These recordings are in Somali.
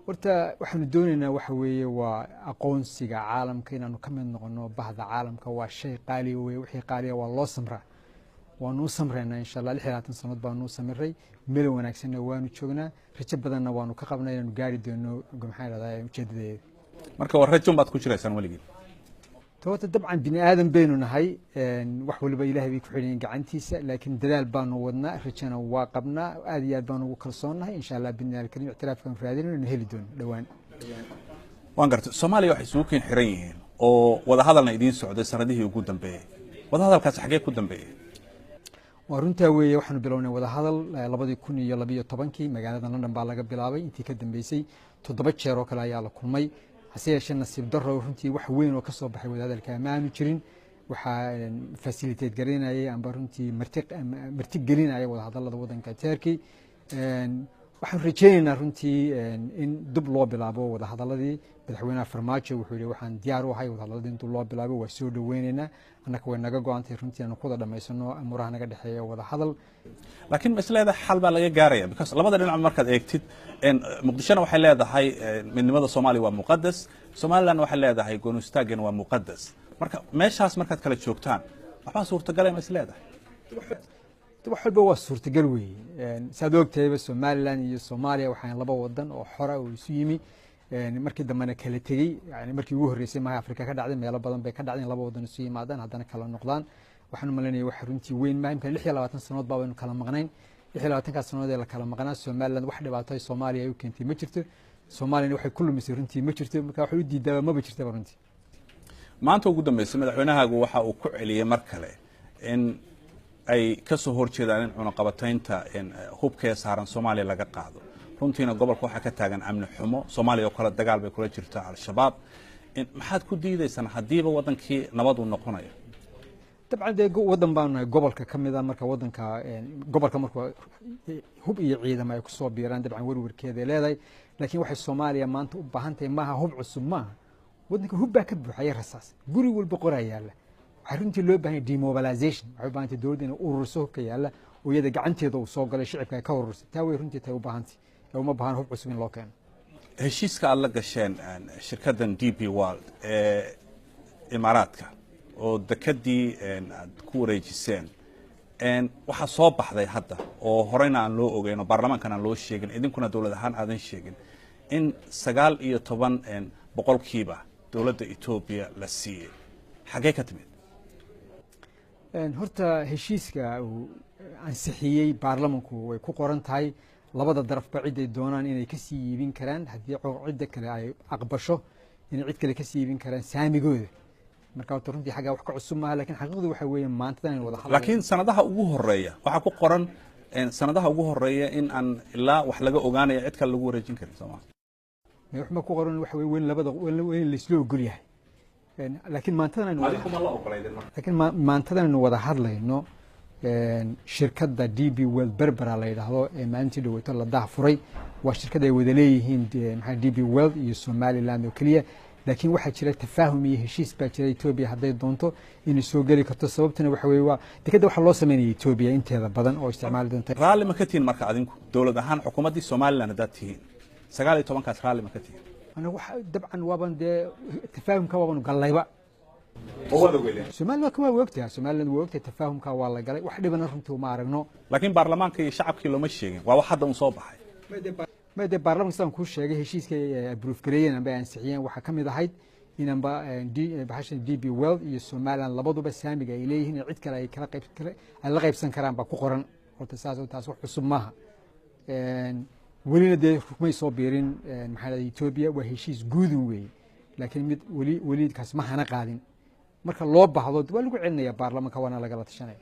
Horta waxaanu doonaynaa waxa weeye waa aqoonsiga caalamka, inaanu ka mid noqono bahda caalamka. Waa shay qaaliya weye. Wixii qaaliya waa loo samraa, waanu u samraynaa insha Allah. 26 sannadood baanu u samiray, meel wanaagsanna waanu joognaa, rajo badanna waanu ka qabnaa inaanu gaari doono, maxaan idhahdaa, ujeedadeeda. Marka waa rajon baad ku jiraysaan weligiin? Horta dabcan bini aadan baynu nahay, wax waliba Ilahay bay ku xidhayen gacantiisa, laakiin dadaal baanu wadnaa, rajana waa qabnaa, aad iyo aad baanu ugu kalsoonnahay insha Allah bidni alkarim ictiraafkan raadinayno inu heli doono dhowaan. Waan gartay. Soomaaliya waxay isugu keen xiran yihiin oo wadahadalna idiin socday sanadihii ugu dambeeyey. Wadahadalkaasi xagee ku dambeeyey? Waa runtaa weeye. Waxaanu bilownay wadahadal 2012-kii, magaalada London baa laga bilaabay. Intii ka dambeysay 7 jeer oo kale ayaa la kulmay. Hase yeeshee nasiib daro, runtii wax weyn oo ka soo baxay wadahadalka ma aanu jirin. Waxaa facilitate garaynayay amba runtii marti gelinaya wadahadalada waddanka Turkey. Waxaan rajeynaynaa runtii in dib loo bilaabo wadahadaladii. Madaxweynaha Farmaajo wuxuu yihi waxaan diyaar u ahay wadahadaladii in dib loo bilaabo. Waa soo dhaweyneynaa annaka, way naga go-antay runtii aanu kuwada dhamaysano amuuraha naga dhexeeya wadahadal. Laakiin ma is leedahay xal baa laga gaaraya? Because labada dhinac markaad eegtid, Muqdishona waxay leedahay midnimada Soomaaliya waa muqadas, Somaliland waxay leedahay goonistaaggan waa muqadas. Marka meeshaas markaad kala joogtaan, waxbaa suurtagalay ma is leedahay? Wax walba waa suurtagal weeye. Saad ogtahayba, Somaliland iyo Soomaaliya waxaan laba wadan oo xora oo isu yimi, markii dambena kala tegey. Yani markii ugu horreysay maha Afrika ka dhacday, meelo badan bay ka dhacday in laba wadan isu yimaadaan haddana kala noqdaan. Waxaan u malaynaya wax runtii weyn maha. Imkan 26 sannadood baa baynu kala maqnayn. 26-kaas sannadood ee la kala maqnaa, Somaliland wax dhibaato ay Soomaaliya ay u keentay ma jirto, Soomaaliyana waxay ku lumisay runtii ma jirto. Marka waxay u diidaaba maba jirtaba runtii. Maanta ugu dambeysay madaxweynahaagu waxa uu ku celiyey mar kale in ay ka soo horjeedaan in cunaqabataynta hubkee saaran Soomaaliya laga qaado. Runtiina gobolka waxaa ka taagan amni xumo, Soomaaliya oo kale dagaal bay kula jirtaa Al-Shabaab. Maxaad ku diidaysaan haddiiba wadankii nabad uu noqonayo? Dabcan dee waddan baanu nahay gobolka ka mid a. Marka waddanka gobolka markuu hub iyo ciidamo ay kusoo biiraan, dabcan werwerkeeday leedahay. Laakiin waxay Soomaaliya maanta u baahan tahay maaha hub cusub, maaha. Waddanka hub baa ka buuxaya, rasaas guri walba qoraa yaalla. Waxaa runtii loo baahan yahay demobilization. Waxay u baahan tahay dowladda inay ururiso hubka yaalla oo iyada gacanteeda uu soo galay, shicibka ay ka urursay. Taa way runtii tahay u baahantay ee uma baahan hub cusub in loo keeno. Heshiiska aad la gasheen shirkaddan DP World ee Imaaraadka oo dekadii aad ku wareejiseen, waxaa soo baxday hadda oo horeyna aan loo ogeyn oo baarlamaankan aan loo sheegin, idinkuna dowlad ahaan aadan sheegin, in 19% dowladda Etoobiya la siiyey. Xaggee ka timid? Horta heshiiska uu ansixiyey baarlamanku way ku qoran tahay labada darafba ciday doonaan inay kasii iibin karaan, haddii cidda kale ay aqbasho inay cid kale kasii iibin karaan saamigooda. Marka horta runtii xaggaa wax ka cusub maaha, lakin xaqiiqdu waxa weeye maantadan aynu wada hadlayno. Laakiin sanadaha ugu horeeya waxaa ku qoran sanadaha ugu horeeya in aan ilaa wax laga ogaanaya cid kale lagu wareejin karin, sooma? Wax ma ku qoran. Waxa weye weyn labada weyn laisla ogol yahay, laakiin maantadan aynu Adinkuma la ogolayden marka? Laakiin maantadan aynu wada hadlayno, shirkadda DP World Berbera la yidhaahdo ee maalintii dhaweyto la daah furay waa shirkad ay wada leeyihiin, maxaa, DP World iyo Somaliland oo keliya. Laakiin waxaa jira tafaahum iyo heshiis baa jira, Etoobiya hadday doonto inay soo geli karto. Sababtuna waxa weye waa dekadda waxaa loo sameynaya Etoobiya inteeda badan oo isticmaali doonta. Raalli ma ka tihiin marka adinku dowlad ahaan, xukuumaddii Somaliland haddaad tihiin, 19-kaas raalli ma ka tihiin? Anagu dabcan waaban dee tafaahumka waabanu gallayba. Somaliland waa ogtahay, Somaliland waa ogtahay, tafaahumka waa la galay. Wax dhibana runtii uma aragno. Laakiin baarlamaanka iyo shacabkii looma sheegin, waa wax hadda un soo baxay. Ma dee baarlamanka sidaan kuu sheegay, heshiiska ay approve gareeyeen amba ay ansixiyeen waxaa ka mid ahayd inanba bahashan DP World iyo Somaliland labaduba saamiga ay leeyihiin in cid kale ay kala qayb ay la qaybsan karaan baa ku qoran. Horta saas taas wax cusub maaha. Welina dee may soo biirin, maxaa dhahday, Etoobiya. Waa heshiis guudun weeye, laakiin mid weli weli kaas ma hana qaadin. Marka loo baahdo waa lagu celinaya baarlamanka, waana lagala tashanaya.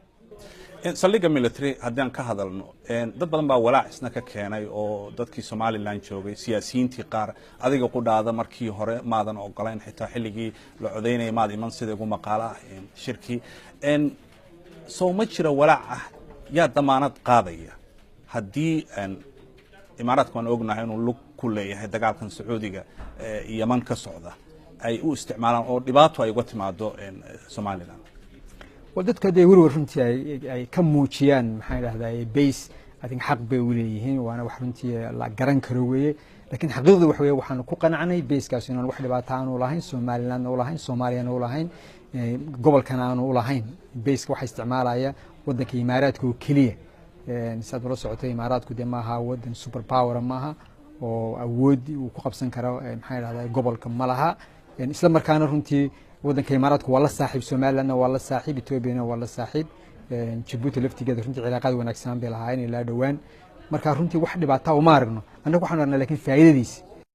Saldhigga military haddii aan ka hadalno, dad badan baa walaac isna ka keenay oo dadkii Somaliland joogay, siyaasiyiintii qaar, adiga qudhaada markii hore maadan ogolayn, xitaa xilligii la codaynaya maad iman, sida igu maqaalo ah shirkii. Soo ma jira walaac ah yaa damaanad qaadaya haddii Imaaraadka, waan ognahay inuu lug ku leeyahay dagaalkan Sacuudiga Yeman ka socda, ay u isticmaalaan oo dhibaato ay uga timaado Somaliland? Waa dadku hadday werwer runtii ay ka muujiyaan, maxaan idhahdaa, base, I think xaq bay u leeyihiin, waana wax runtii la garan karo weeye. Laakiin xaqiiqdu waxa weye, waxaanu ku qanacnay base-kaas inaan wax dhibaato aanu lahayn, Somalilandna u lahayn, Soomaaliyana u lahayn, gobolkana aanu u lahayn. Base-ka waxaa isticmaalaya wadanka Imaaraadka oo keliya. Saad ula socoto, Imaaraadku dee maaha wadan super power maaha oo awood uu ku qabsan karo, maxaa idhahdaa, gobolka ma laha. Isla markaana runtii wadanka Imaaraadku waa la saaxiib Somalilandna, waa la saaxiib Etoobiyana, waa la saaxiib Jabuuti laftigeeda. Runtii cilaaqaad wanaagsan bay lahaayeen ilaa dhowaan. Marka runtii wax dhibaata uma aragno annagu, waxaanu aragnaa lakin faa'iidadiisa.